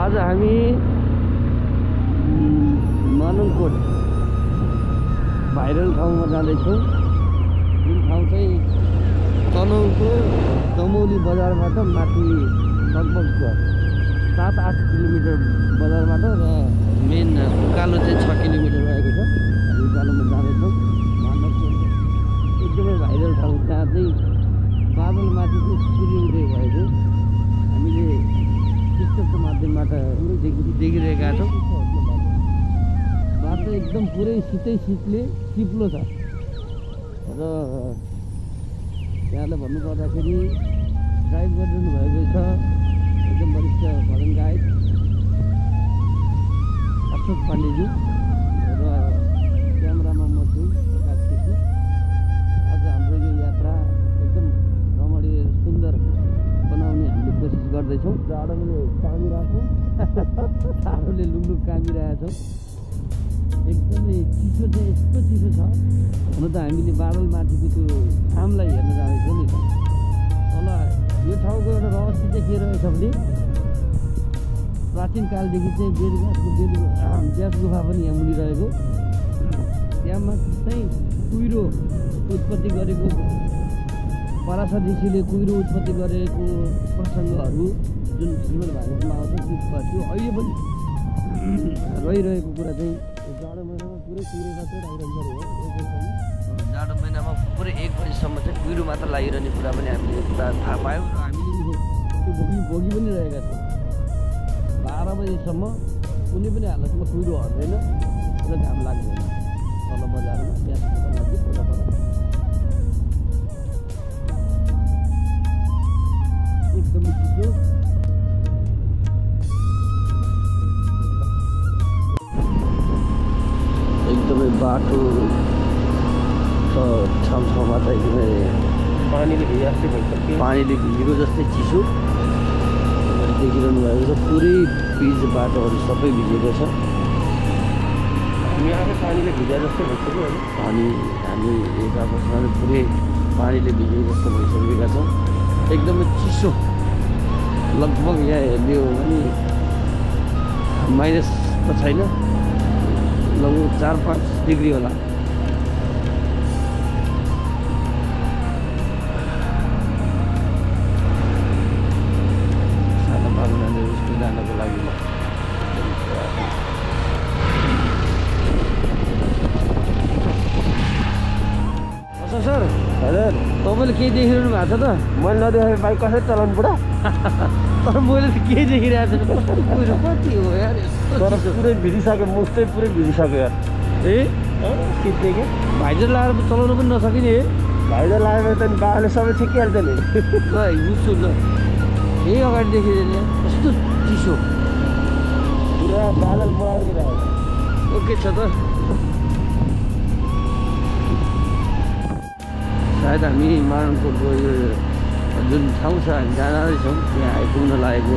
आज हामी मानङकोट भाइरल ठाउँमा जाँदैछौँ। जुन ठाउँ चाहिँ तनहुँको दमौली बजारबाट माथि लगभग 7-8 किलोमिटर बजारबाट र मेन उकालो चाहिँ 6 किलोमिटर रहेको छ। हामी उकालोमा जाँदैछौँ। मानङकोट एकदमै भाइरल ठाउँ, जहाँ चाहिँ बादलमाथि चाहिँ सूर्य उदय भएको हामीले टिकटकको माध्यमबाट देखिरहेका छौँ। बाटो एकदम पुरै शीतले चिप्लो छ र यहाँलाई भन्नुपर्दाखेरि ड्राइभ गरिरहनु भएको छ एकदम वरिष्ठ भजन गायक अशोक पाण्डेज्यू र क्यामेरामा म छु प्रकाश केसी। आज हाम्रो यो यात्रा एकदम रमणीय सुन्दर बनाउने हामीले कोसिस गर्दैछौँ। जाडोले कामिरहेछौँ, जाडोले लुङलुङ कामिरहेछौँ। एकदमै चिसो चाहिँ यस्तो चिसो छ। हुन त हामीले बादलमाथिको त्यो घामलाई हेर्न जाँदैछौँ नि। तल यो ठाउँको एउटा रहस्य चाहिँ के रहेछ भने प्राचीन कालदेखि चाहिँ ब्यास गुफा पनि यहाँ मुनि रहेको। त्यहाँमा चाहिँ कुहिरो उत्पत्ति गरेको, पराशर ऋषिले कुहिरो उत्पत्ति गरेको प्रसङ्गहरू जुन श्रीमद् भागवतमा आउँछ त्यो अहिले पनि रहिरहेको कुरा चाहिँ जाडो महिनामा पुरै कुहिरो मात्रै लागिरहन्छ अरे हो। जाडो महिनामा पुरै 1 बजीसम्म चाहिँ कुहिरो मात्र लागिरहने कुरा पनि हामीले कुरा थाहा पायौँ र हामीले त्यो भोगी पनि रहेका छौँ। 12 बजीसम्म कुनै पनि हालतमा कुहिरो हट्दैन र घाम लाग्दैन। तल बजारमा ग्यास लागि पर एकदमै चिसो। एकदमै बाटो ठाउँमा त एकदमै पानीले भिजेको जस्तै चिसो देखिरहनु भएको छ। पुरै पिच बाटोहरू सबै भिजेको छ। पानीले भिजे जस्तै भइसक्यो अनि हामी यता बस्दा पुरै पानीले भिजेको जस्तो भइसकेका छौँ। एकदमै चिसो, लगभग यहाँ हेर्ने हो भने माइनस त छैन, लगभग 4-5 डिग्री होला। सानो बाबु नानीहरू स्कुल जानको लागि सर हजुर तपाईँले केही देखिरहनु भएको छ त? मैले नदेखेको बाइक कसरी चलाउनु पुरा। तर मैले त केही देखिरहेको छु। कति हो यार, तर पुरै भिजिसक्यो, मुस्टै पुरै भिजिसक्यो यार। सिट्ने के भाइजर लगाएर चलाउनु पनि नसकिने। भाइजर लगायो भने त बाबाले सबै छेकिहाल्छ नि। ल बुझ्छु ल, यही अगाडि देखिँदैन कस्तो चिसो, पुरा बादल बढाएर ओके छ त। सायद हामी मानङकोटको यो जुन ठाउँ छ हामी जाँदैछौँ त्यहाँ आइपुग्न लागेको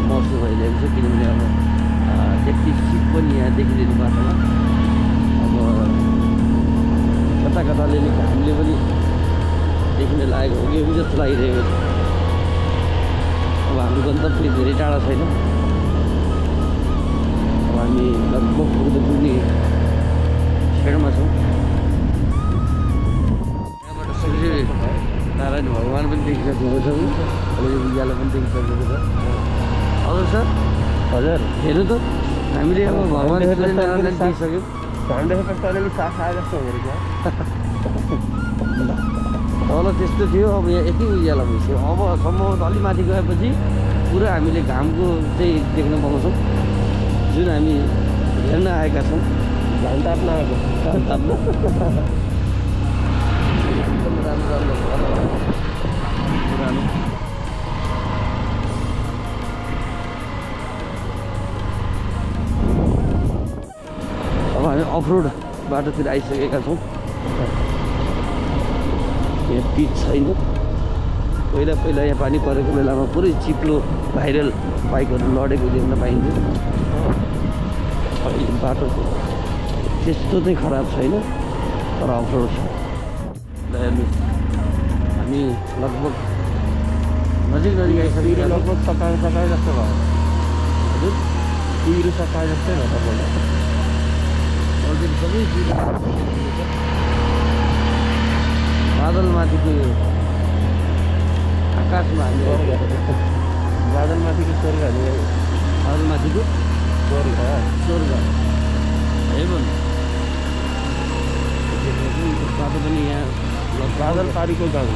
महसुस भइरहेको छ। किनभने अब त्यति सिट पनि यहाँ देखिँदैन बाटोमा। अब कता कताले हामीले पनि देखिन लागेको हो कि जस्तो लागिरहेको छ। अब हाम्रो गन्तव्य धेरै टाढा छैन। अब हामी लगभग पुग्ने क्षणमा छौँ। नारायण भगवान् पनि देखिसकेको छ, अब यो उज्यालो पनि देखिसकेको छ। हजुर सर, हजुर हेर्नु त हामीले अब भगवान् देखिसक्यौँ। घाम देखेपछि अलिअलि सास आए जस्तो हुँदो रहेछ। तल त्यस्तो थियो, अब यहाँ यति उज्यालो भइसक्यो। अब सम्भवतः अलि माथि गएपछि पुरा हामीले घामको चाहिँ देख्न पाउँछौँ, जुन हामी हेर्न आएका छौँ। घाम ताप्न आएको राम्रो पुरानो अब हामी अफरोड बाटोतिर आइसकेका छौँ। यहाँ पिच छैन। पहिला यहाँ पानी परेको बेलामा पुरै चिप्लो भाइरल बाइकहरू लडेको देख्न पाइन्थ्यो। अहिले बाटो त्यस्तो चाहिँ खराब छैन, तर अफरोड छ। हामी लगभग नजिक आइसकेका लगभग सकाळ जस्तो भयो। हजुर कुहिरो सकाए जस्तै भयो तपाईँलाई अलरेडी सबै कुहिरो बादलमाथिको यो आकाशमा हामी बादलमाथिको स्वर्ग हामी बादलमाथिको स्वर्ग हेभन बाटो पनि यहाँ बादल पारीको गाउँ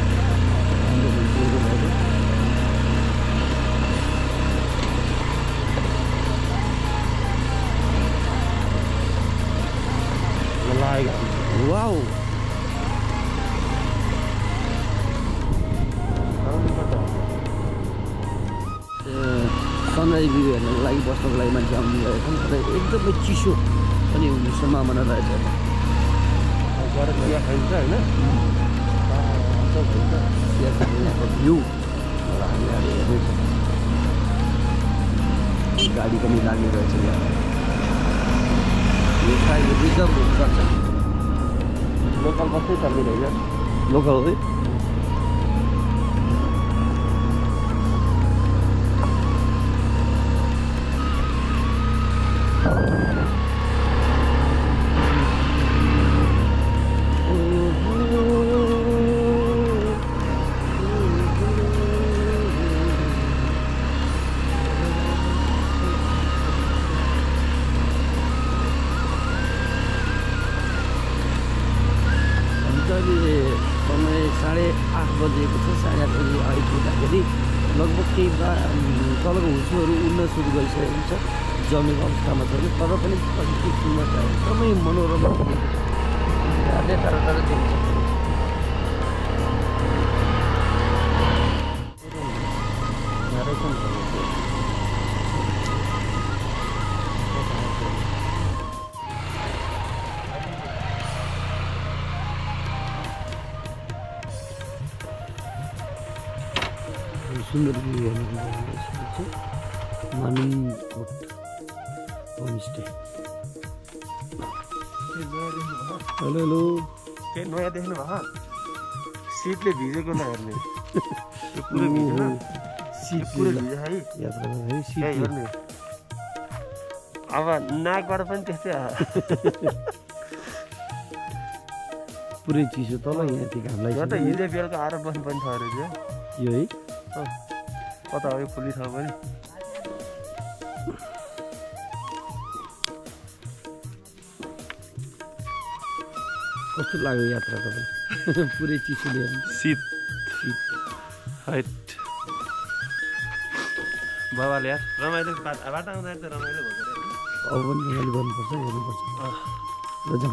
वाउ सनराइज भ्यू हेर्नको लागि बस्नको लागि मान्छे आउनु भएको छ तर एकदमै चिसो पनि हुने सम्भावना रहेछ चिया खाइन्छ होइन यहाँको भ्यू हामी हेर्दैछ गाडी पनि लाग्ने रहेछ यहाँ यो साइड रिजर्भ हुनसक्छ लोकल बस्दै चल्ने रहेछ लोकल है समय 8:30 बजेको छ 8:30 बजे आइपुग्दाखेरि लगभग केही तलको हुसुहरू उड्न सुरु गरिसकेको छ जमेको अवस्थामा छैन तर पनि प्राकृतिक सुन्दरता एकदमै मनोरम टाढा टाढा देख्छ सुन्दर भ्यू हेर्नु मानुङकोट होमस्टे हेलो हेलो केही नयाँ देख्नु भयो सिटले भिजेको नहेर्ने पुरै भिजेन सिट पुरै भिजे है यात्रा गर्दा सिट हेर्ने अब नाकबाट पनि त्यस्तै आयो पुरै चिसो तल यहाँदेखि हामीलाई यहाँ त हिजो बेलुका आएर बस्नु पनि छ अरे त्यो यो है कता हो यो खुली छ पनि कस्तो लाग्यो यात्रा तपाईँ पुरै चिसोले शीत हाइट बाबाले यार रमाइलो बाटो आउँदाखेरि त रमाइलो भएको अब पनि रमाइलो गर्नुपर्छ हेर्नुपर्छ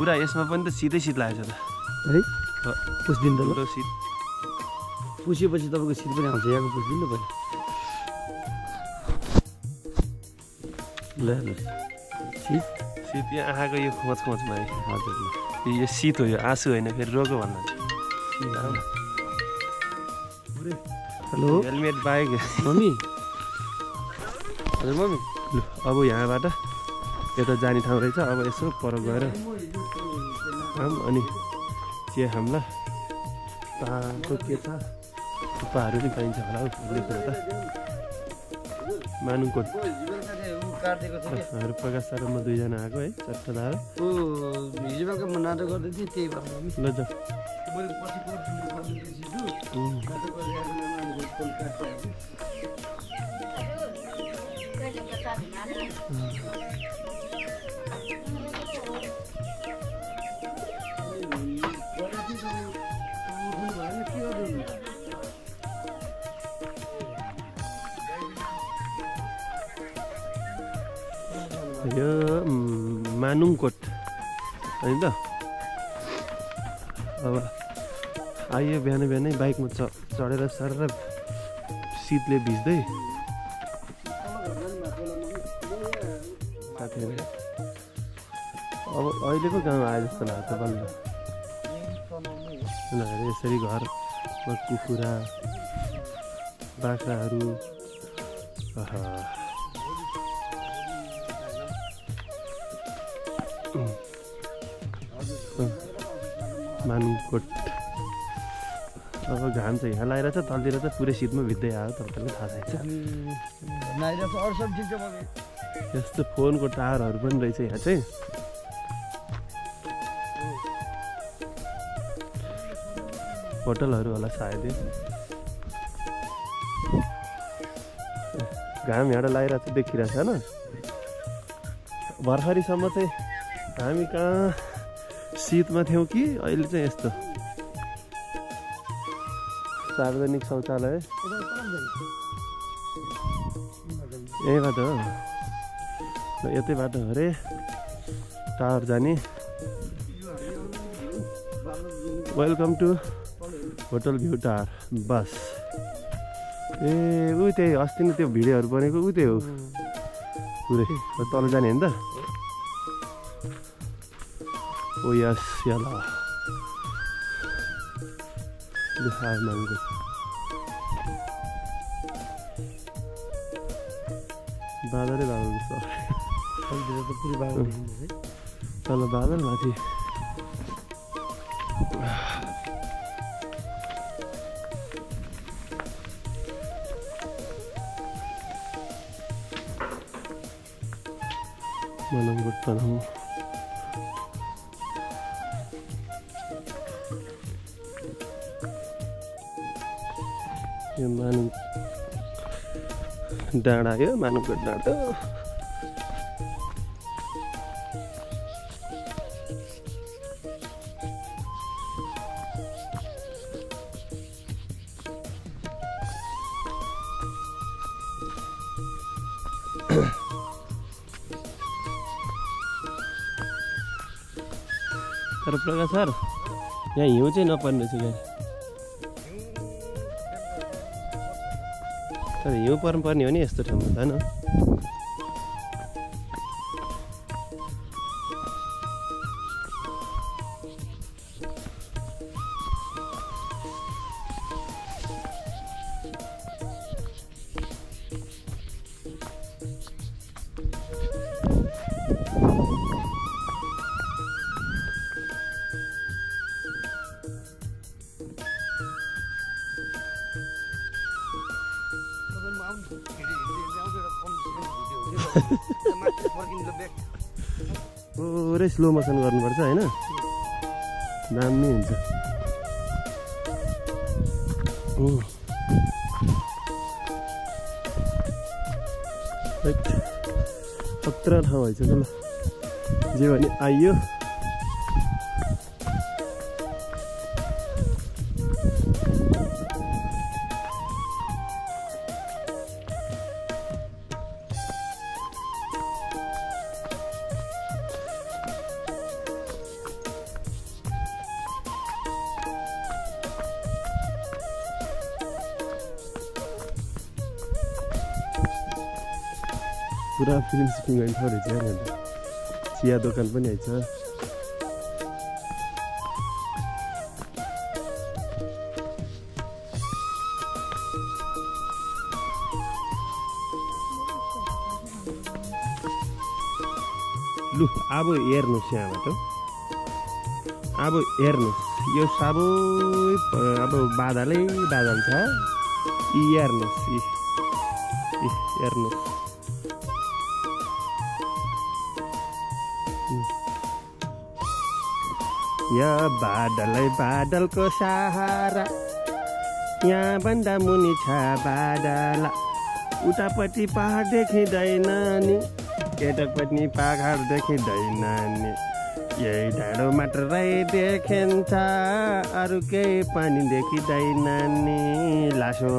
पुरा यसमा पनि त सिधै शीत लागेको छ है पुस्दिनु त ल शीत पुसेपछि तपाईँको सिट पनि आउँछ यहाँको पुस्दिनु न पहिला ल सिट यहाँ आँखाको यो खोचमा है हजुर यो शीत हो यो आँसु होइन फेरि रोगो भन्दा हेलो हेलमेट बाइक मम्मी हजुर मम्मी ल अब यहाँबाट यता जाने ठाउँ रहेछ अब यसो पर गएर खाम अनि चिया खाम्ला तातो के छ थुक्पाहरू पनि पाइन्छ होला हौ लेखेर त मानुङकोट प्रकाश सर म दुईजना आएको है चट्टदार हिजो बेलुका म नाटक गर्दै थिएँ त्यही भएर ल जाऊ यो मानुङकोट होइन त अब आइयो बिहान बिहानै बाइकमा चढेर सर शीतले भिज्दै साथीहरू अब अहिले पो गाउँ आए जस्तो लाग्छ बल्ल उनीहरू यसरी घरमा कुखुरा बाख्राहरू मानुङकोट अब घाम चाहिँ यहाँ लगाएर तलतिर त पुरै शीतमा भिज्दै आयो तपाईँलाई थाहा छैन अरू सब ठिक छ यस्तो फोनको टावरहरू पनि रहेछ यहाँ चाहिँ। होटलहरू होला सायदै। घाम यहाँ लागिरहेको चाहिँ देखिरहेछ होइन। भर्खरीसम्म चाहिँ हामी कहाँ शीतमा थियौँ कि अहिले चाहिँ यस्तो। सार्वजनिक शौचालय यही बाटो हो, यतै बाटो हो अरे टावर जाने। Welcome to hotel view tower बस। ए ऊ त्यही अस्ति नै त्यो भिडियोहरू बनेको ऊ त्यही हो पुरै तल जाने होइन त। ओ यस याला मान्छे बादलै बादल तल बादल माथि। Manunggut tanahmu. Yo manung डाँडा यो मानुको डाँडा। तर प्रकाश सर यहाँ हिउँ चाहिँ नपर्ने रहेछ क्या। तर हिउँ पर्नुपर्ने हो नि यस्तो ठाउँमा त होइन। पुरै स्लो मोसन गर्नुपर्छ होइन, दामी हुन्छ। खतरा ठाउँ भएछ ल जे भने आइयो। पुरा फिल्म सुटिङ गर्ने ठाउँ रहेछ यहाँ। चिया दोकान पनि आइछ। लु अब हेर्नुहोस् यहाँबाट, अब हेर्नुहोस् यो सबै अब बादलै बादल छ। हेर्नुहोस् हेर्नुहोस् या बादलै बादलको सहारा, यहाँ भन्दा मुनि छ बादल। उतापट्टि पहाड देखिँदैन नि, केटापट्टि पहाड देखिँदैन नि। यही डाँडो मात्रै देखिन्छ, अरू केही पनि देखिँदैन नि। लासो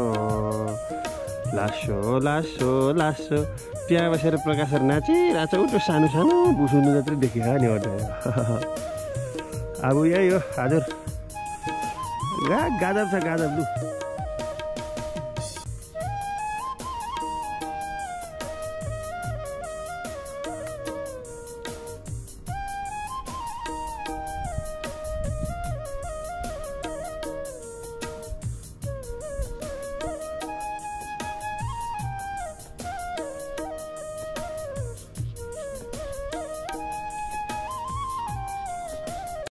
लासो लासो लासो त्यहाँ बसेर प्रकाशहरू नाचिरहेको छ। उठो सानो सानो बुसुनु जत्रै देखियो नि अटो। अब यही हो हजुर, गाजर छ गाजर लु।